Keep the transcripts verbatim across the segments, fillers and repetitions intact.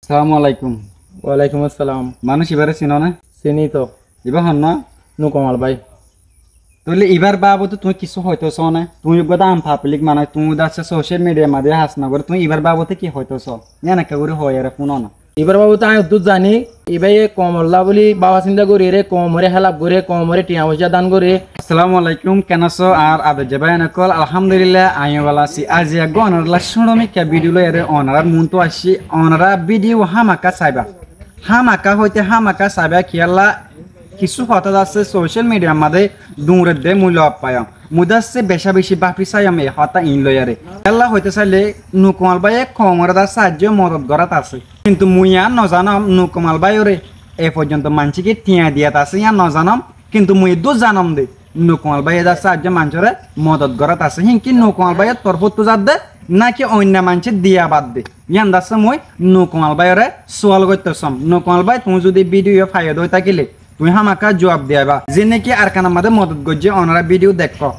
Assalamu alaikum. Walaikum assalam. Manúic ibáre sinó né? Siní toó. Ibá honnúa? Nukamal bái. Tóile ibár babote tuñí kissú hoitó só né? Tuñí uggúa de am pablik manúic, tuñí de asé social media mazé ham nogoró, tuñí ibár babote ki hoitó só? Yían ekká gorí hoiyére fúno na. Ibár babote aññí uddúr zaní, ibáye koumolla bóli báfa sinta goríyeré, koumoré hélaf goré, koumoré thiañ foicá dan goré. Assalamu alaikum, ken asó añár ador bái ókkol? Alhamdulillah, aññí bála así. Aijja eggúa onorálla cúromikká video loiyeré onorár muúntu aiccí. Onorá video hámaká saiba. Hámaká hoité hámaká saiba, kiyólla kissú hotá de asé social media mazé duñredde mui lof faiyum. Mui de asé becá-becí báfi saiyum ei hotá iín loiyeré. Kiyólla hoité sailé Nukamal báiye koumoré de asé aijjó modot gorát asé. Kintu mui yían nozanom Nukamal báiyoré e foijjonto maincé ki thiañ diyat asé yían nozanom. Kintu mui eddúr zanom de Nukamal báiye de asé aijjó maincóre modot gorát asé. Híin ki Nukamal báiyor torfóttu zadde náki oinno maincé diya badde? Yían de asé mui Nukamal báiyoré sual goittó som. Nukamal bái, tuñí zudi video faiyó de ói tákile, tuñí hámaká juab diya aibá. Ziín niki Arkanor mazé modot goijjé onorá video dekkó,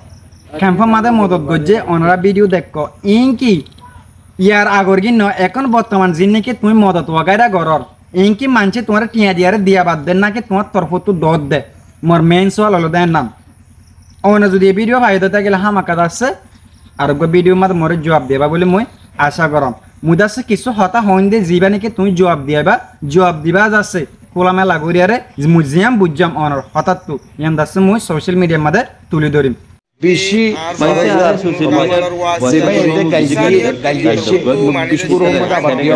kempór mazé modot goijjé onorá video dekkó. Iín ki yar agor gín no, ehón bottoman ziín niki tuñí modot wagaira gorór, iín ki maincé tuáñre thiañ diyaré diya badde náki tuáñr torfóttu doódde? Mor main sual óilde énnan. Oinno zudi e video faiyó de tákile hámaká de asé ar uggúa video mazé moré juab diba bóli mui acá gorom. Mui de asé kissú hotá hoóin de zibá niki tuñí juab diya aibá, juab diba de asé kúla mela goríyeré mui ziyán buijjám onor hotáttu, yían de asé mui social media mazé tuli dórim. Bicí maincé añára social media zibá ende gail diyé, gail diyé, bicí gurúr mazé abar diyé.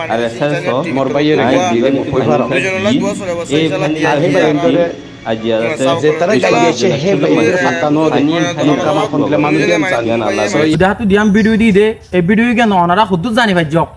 Ar esá só, mor báiyoré gail diyé, mui hoói farom. Ar hé báiyoré Aijja zetará gaiyé hé báiyoré fatta no de, no kama hondilla manúic gán zane. Zodi háttu diyán video di de, e video gán onorá hoddúr zani faijjó,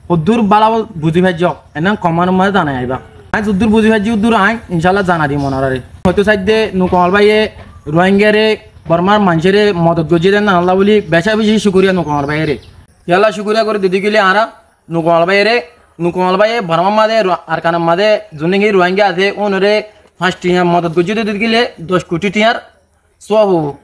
hoddúr bála buzi faijjó, ennan comment or mazé zanai aibá. Aññí zoddúr buzi faijjí, uddúr aññí incállah zanai dim onoráre. Hoitó saidde Nukamal báiye Ruáingaré, Bormar maincóre modot goijjé de ennan olla bóli becá-becí cúkuriya Nukamal báiyeré. Yálla cúkuriya gorí didi gile añára Nukamal báiyeré, Nukamal báiye Bormar mazé, Ru-, Arkanor mazé zunnúki Ruáinga asé, únoré fañs thiañ modot goijjé de didi gile doc kuthí thiañr suwab óibo.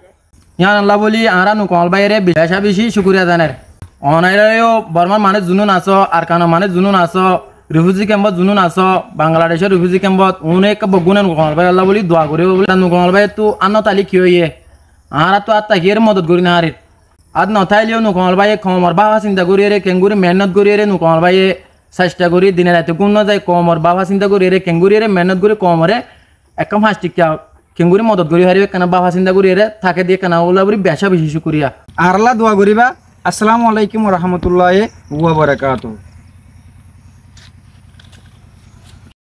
Yíanolla bóli añára Nukamal báiyeré becá-becí cúkuriya zanair. Onoráyó Bormar manúic zunnún asó, Arkanor manúic zunnún asó, refugee kempót zunnún asó, Bangladecór refugee kempót, uúne ekká beggúne Nukamal báiyolla bóli dua goríba bóli. Nukamal báiyottú ar no táile ki óiye? Añáráttu ar tákiyeré modot gorí no farir. Ar no táileyo Nukamal báiye koumor báfa sinta goríyeré, keéngorí mehénnot goríyeré, Nukamal báiye cectha gorí dine raite gúm no zai, koumor báfa sinta goríyeré, keéngoríyeré mehénnot gorí koumoré ekkán fañs thikka keéngorí modot gorí faribá, ekkán báfa sinta goríyeré táke de, ekkán ólla bóli becá-becí cúkuriya. Añárálla dua goríba. Assalamu alaikum wa rahmatullahi wa barakatuhu.